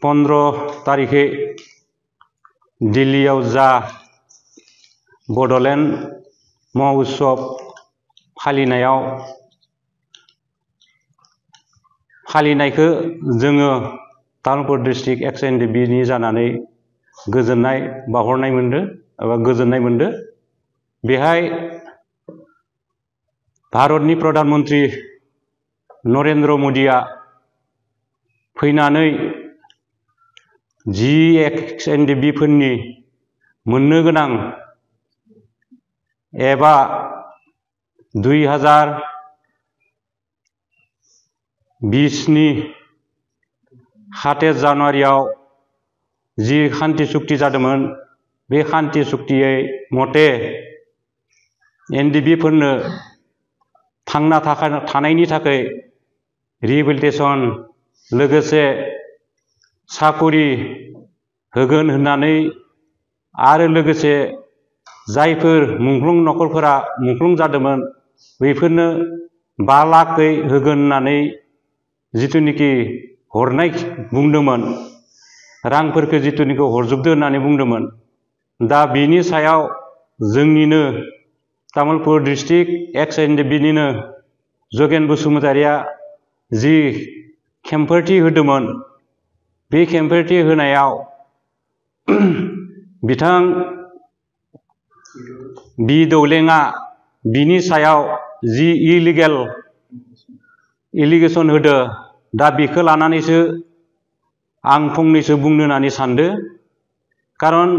15 तारिखे दिल्लीयाव जा बड'लेण्ड महोत्सव फालिनायखौ जोङो तामुलपुर डिस्ट्रिक्ट एक्स एनडिपि नि जानानै गोजोननाय बावहरनाय मोनदों एबा गोजोननाय मोनदों। बेहाय भारतनि प्रधानमन्त्री नरेन्द्र मोदीआ फैनानै जि एक्स एनडिपि फोरनि मोननो गोनां एबा 2020 नि 7 जानुवारियाव जि शान्ति चुक्ति जादोंमोन बे शान्ति चुक्तियै मते एनडिपि फोरनो थांना थानायनि थाखाय रिहेबिलिटेसन लोगोसे साकरि होगोन होननानै आरो लोगोसे जायफोर मुंख्लं नखरफोरा मुंख्लं जादोंमोन बेफोरनो 5 लाखै होगोन होननानै जिथुनिखि हरनाय बुंदोंमोन रांफोरखौ जिथुनिखि हरजोबदो होननानै बुंदोंमोन। दा बिनि सायाव जोंनिनो तामुलपुर डिस्ट्रिक्ट एक्स एनडिपि निनो जगेन बसुमतारिया जि खेंफोरथि होदोंमोन बे खेंफोरथि होनायाव बिथां बि दौलेङा बिनि सायाव जि एलिगेसन होदो दा बेखौ लानानैसो आं फंनैसो बुंनो होननानै सानदों। कारन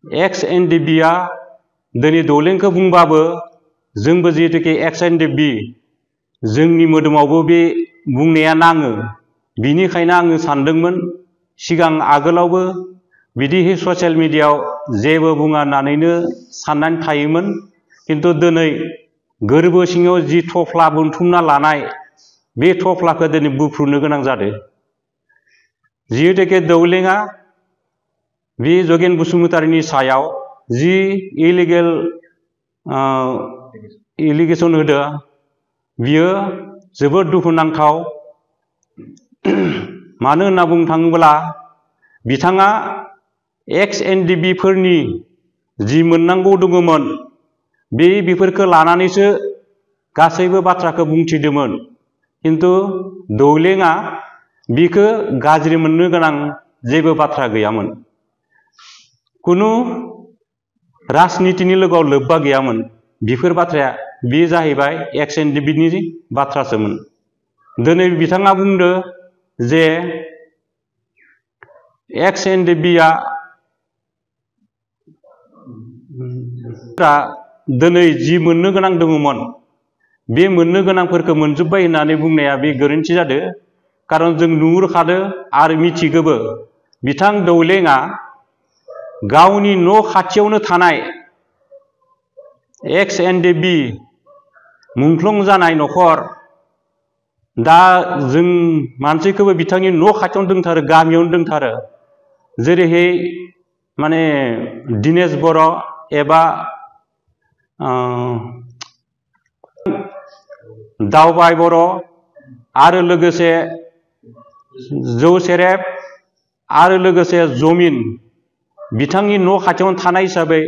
एक्स एनडिपिआ दिनै दौलेंखौ बुंबाबो जोंबो जिहेतुके एक्स एनडिपि जोंनि मोदोमावबो बे बुंनाया नाङो। बिनिखायनो आङो सानदोंमोन सिगां आगोलावबो बिदि ससियेल मिडियायाव जेबो बुङा होननानैनो साननानै थायोमोन। किन्तु दिनै गोरबो सिङाव जि थफ्ला बोनथुमना लानाय बे थफ्लाखौ दिनै बुफ्रुनो गोनां जादों। जिहेतुके दौलेङा बे जगेन बसुमतारिनि सायाव जि एलिगेसन होदो बियो जोबोद दुखुनांथाव। मानो होनना बुंनो थाङोब्ला बिथाङा एक्स एनडिपि फोरनि जि मोननांगौ दङमोन बेफोरखौ लानानैसो गासैबो बाथ्राखौ बुंथिदोंमोन। किन्तु दौलेङा बिखौ गाज्रि मोननो गोनां जेबो बाथ्रा गैयामोन। कुनु राजनितिनि लोगोआव लोब्बा गैयामोन। बेफोर बाथ्राया बे जाहैबाय एक्स एनडिपि नि बाथ्रासोमोन। दिनै बिथाङा बुंदो जे एक्स एनडिपिआ दिनै जि मोननो गोनां दङमोन बे मोननो गोनांफोरखौ मोनजोब्बाय होननानै बुंनाया बे गोरोन्थि जादों। कारन जों नुहुरखादो आरो मिथिगोबो बिथां दौलेङा गावनि न' खाथियावनो थानाय एक्स एनडिपि मुंख्लं जानाय नखर दा जों मानसिखौबो बिथांनि न' खाथियावनो दंथारो गामियावनो दंथारो। जेरैहाय माने दिनेश बर' एबा दावबाय बर' आरो लोगोसे जौ सेरेब आरो लोगोसे जमिन बिथांनि न' खाथियावनो थानाय हिसाबै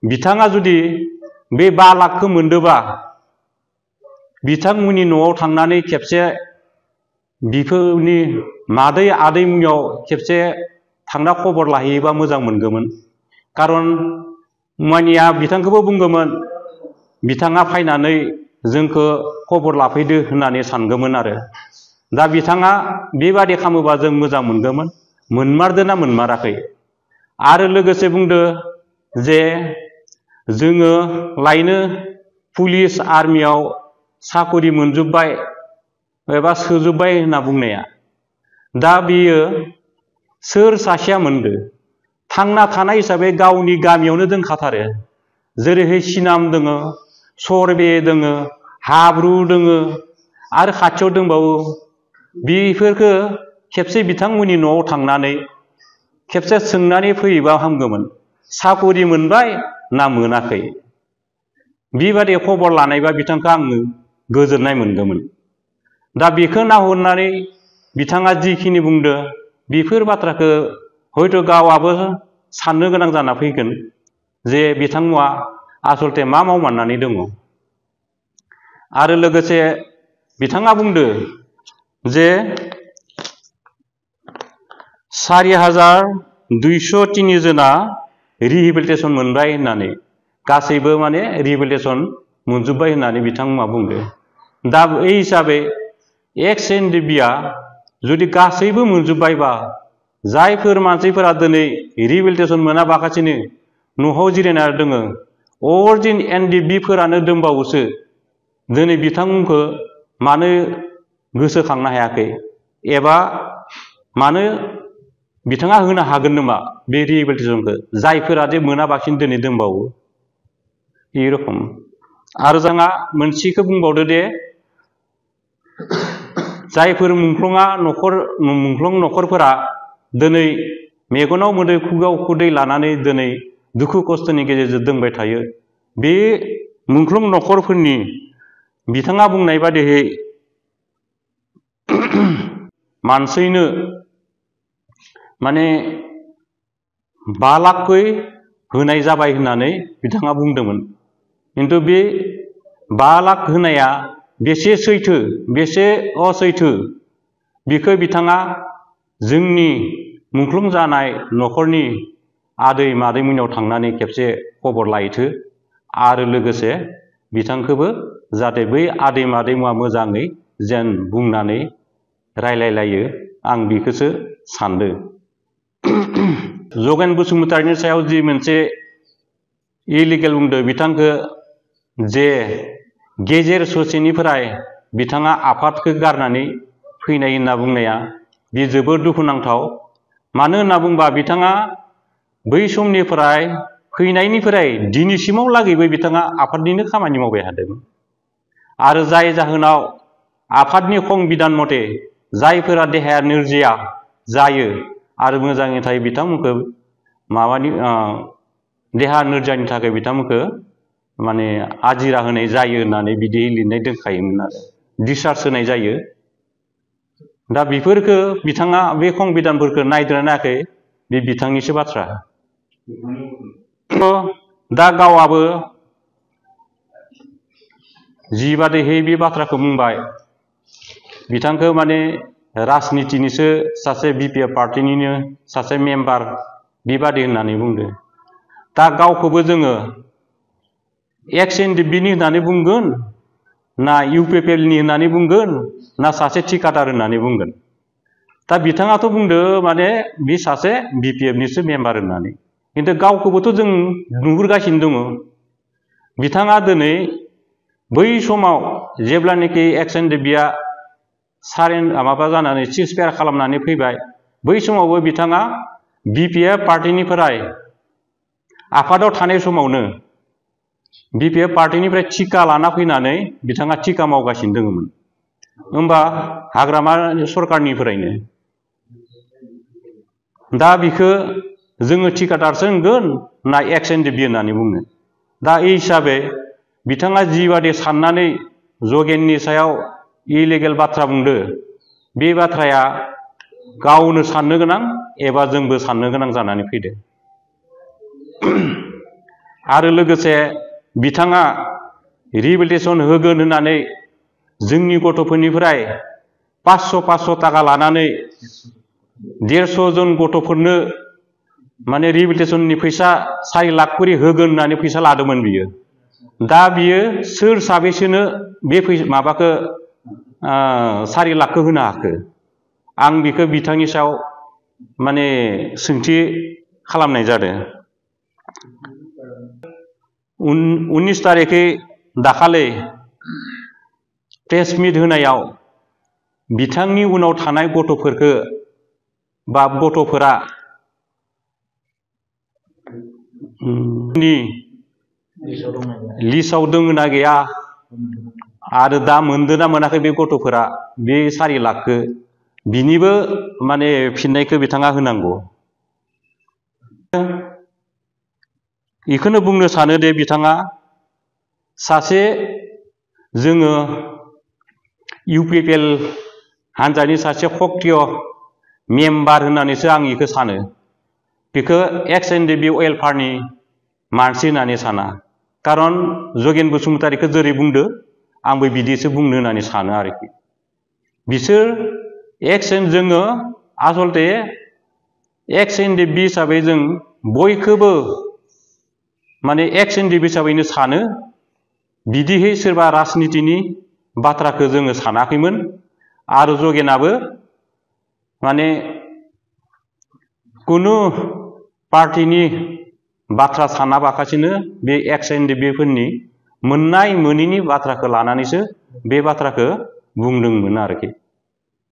बिथाङा जुदि बे 5 लाखखौ मोनदोबा बिथांमोननि न'आव थांनानै खेबसे बिफोरनि मादै आदै मुनियाव खेबसे थांना खबर लाहैयोबा मोजां मोनगौमोन। कारन मानिया बिथांखौबो बुंगौमोन बिथाङा फैनानै जोंखौ खबर लाफैदो होननानै सानगौमोन आरो। दा बिथाङा बेबादि खालामोबा जों मोजां मोनगौमोन। मोनमारदों ना मोनमाराखै? आरो लोगोसे बुंदो जे जोङो लायनो पुलिस आर्मियाव साकरि मोनजोब्बाय एबा सोजोब्बाय होनना बुंनाया दा बियो सोर सासेया मोनदो? थांना थानाय हिसाबै गावनि गामियावनो दोनखाथारो। जेरैहाय सिनाम दोङो, सरबे दोङो, हाब्रु दोङो आरो खाथियाव दंबावो। बेफोरखौ खेबसे बिथांमोननि न'आव थांनानै खेबसे सोंनानै फैयोबा हामगौमोन साकरि मोनबाय ना मोनाखै। बेबादि खबर लानायबा बिथांखौ आङो गोजोननाय मोनगौमोन। दा बेखौ नाहरनानै बिथाङा जिखिनि बुंदो बेफोर बाथ्राखौ हयथ' गावाबो साननो गोनां जाना फैगोन जे बिथांमोना आसलते मा मावमारनानै दङ। आरो लोगोसे बिथाङा बुंदो जे 4203 जना रिहेबिलिटेसन मोनबाय होननानै, गासैबो माने रिहेबिलिटेसन मोनजोब्बाय होननानै बिथांमोना बुंदो। दा बे हिसाबै एक्स एनडिबिआ जुदि गासैबो मोनजोब्बायबा जायफोर मानसिफोरा दिनै रिहेबिलिटेसन मोनाबागासिनो न'आव जिरायना दङ, अरिजिन एनडिबिफोरानो दंबावोसो, दिनै बिथांमोनखौ मानो गोसोखांनो हायाखै एबा मानो बिथाङा होनो हागोन नामा बे रिहेबिलिटेसनखौ जायफोरा जे मोनाबासिनो दिनै दंबावो। बे रखम आरो जोंहा मोनसेखौ बुंबावदो दे जायफोर मुंख्लं न'खरफोरा दिनै मेगनाव मोदै खुगायाव खुदै लानानै दिनै दुखु खस्थ'नि गेजेरजों दोंबाय थायो, बे मुंख्लं न'खरफोरनि बिथाङा बुंनाय बादियै मानसिनो माने 5 लाखै होनाय जाबाय होननानै बिथाङा बुंदोंमोन। किन्तु बे 5 लाख होनाया बेसे सैथो बेसे असैथो बेखौ बिथाङा जोंनि मुंख्लं जानाय न'खरनि आदै मादैमोननाव थांनानै खेबसे खबर लायथो आरो लोगोसे बिथांखौबो जाहाथे बै आदै मादैमोना मोजाङै जेन बुंनानै रायलायलायो, आं बेखौसो सानदों। जगेन बसुमतारीनि सायाव जि मोनसे इलिगेल बुंदो बिथांखौ जे गेजेर ससेनिफ्राय बिथाङा आफादखौ गारनानै फैनाय होनना बुंनाया बे जोबोद दुखुनांथाव। मानो होनना बुंबा बिथाङा बै समनिफ्राय फैनायनिफ्राय दिनैसिमाव लागैबो बिथाङा आफादनिनो खामानि मावबाय थादों। आरो जाय जाहोनाव आफादनि संबिधान मथे जायफोरा देहाया नोरजिया जायो आरो मोजाङै थायो बिथांमोनखौ देहा नोरजियानि थाखाय बिथांमोनखौ माने आजिरा होनाय जायो होननानै बिदि लिरनाय दोनखायोमोन आरो डिसचार्ज होनाय जायो। दा बेफोरखौ बिथाङा बे संबिधानफोरखौ नायदोंना नायाखै बे बिथांनिसो बाथ्रा। दा गावाबो जिबादिहै बे बाथ्राखौ बुंबाय, बिथांखौ माने राजनितिनिसो सासे बिपिएफ पार्टिनिनो सासे मेम्बार बेबादि होननानै बुंदो। दा गावखौबो जोङो एक्स एनडिबिनि होननानै बुंगोन ना इउपिपिएलनि होननानै बुंगोन ना सासे थिकादार होननानै बुंगोन। दा बिथाङाथ' बुंदो माने बे सासे बिपिएफनिसो मेम्बार होननानै, किन्तु गावखौबोथ' जों नुहुरगासिनो दङ। बिथाङा दिनै बै समाव जेब्लानोखि एक्स एनडिबिआ माबा जानानै सिजफायार खालामनानै फैबाय, बै समावबो बिथाङा बिपिएफ पार्टिनिफ्राय आफादाव थानाय समावनो बिपिएफ पार्टिनिफ्राय टिका लाना फैनानै बिथाङा टिका मावगासिनो दङमोन। होमबा हाग्रामा सरकारनिफ्रायनो दा बिखौ जोङो थिकादारसो होनगोन ना एक्स एनडिबि होननानै बुंनो। दा बे हिसाबै बिथाङा जिबादि साननानै जगेननि सायाव इलिगेल बाथ्रा बुंदो, बे बाथ्राया गावनो साननो गोनां एबा जोंबो साननो गोनां जानानै फैदो। आरो लोगोसे बिथाङा रिहेबिलिटेसन होगोन होननानै जोंनि गथ'फोरनिफ्राय 500 थाखा लानानै 150 जन गथ'फोरनो माने रिहेबिलिटेसननि फैसा 4 लाख करि होगोन होननानै फैसा लादोंमोन बियो। दा बियो सोर साबेसेनो बे माबाखौ 4 लाखखौ होनो हाखो? आं बेखौ बिथांनि सायाव माने सोंथि खालामनाय जादों। 19 तारिखै दाखालि प्रेस मिट होनायाव बिथांनि उनाव थानाय गथ'फोरखौ बा गथ'फोरा लिस्टआव दङ ना गैया आरो दा मोनदों ना मोनाखै बे गथ'फोरा बे 4 लाखखौ, बिनिबो माने फिननायखौ बिथाङा होनांगौ। बेखौनो बुंनो सानो दे बिथाङा सासे जोङो इउपिपिएल हानजानि सासे सक्रिय मेम्बार होननानैसो आं बेखौ सानो। बेखौ एक्स एन डि बि वेलफेयारनि मानसि होननानै साना। कारन जगेन बसुमतारीखौ जेरै बुंदो आंबो बिदिसो बुंनो होननानै सानो आरोखि। बिसोर जोङो आसलते एक्स एन डि बि हिसाबै जों बयखौबो माने एक्स एन डि बि हिसाबैनो सानो। बिदिहै सोरबा राजनितिनि बाथ्राखौ जोङो सानाखैमोन। आरो जगेनाबो माने कुनु पार्टिनि बाथ्रा सानाबाखासिनो बे एक्स एन डि बि फोरनि मोननाय मोनैनि बाथ्राखौ लानानैसो बे बाथ्राखौ बुंदोंमोन आरोखि।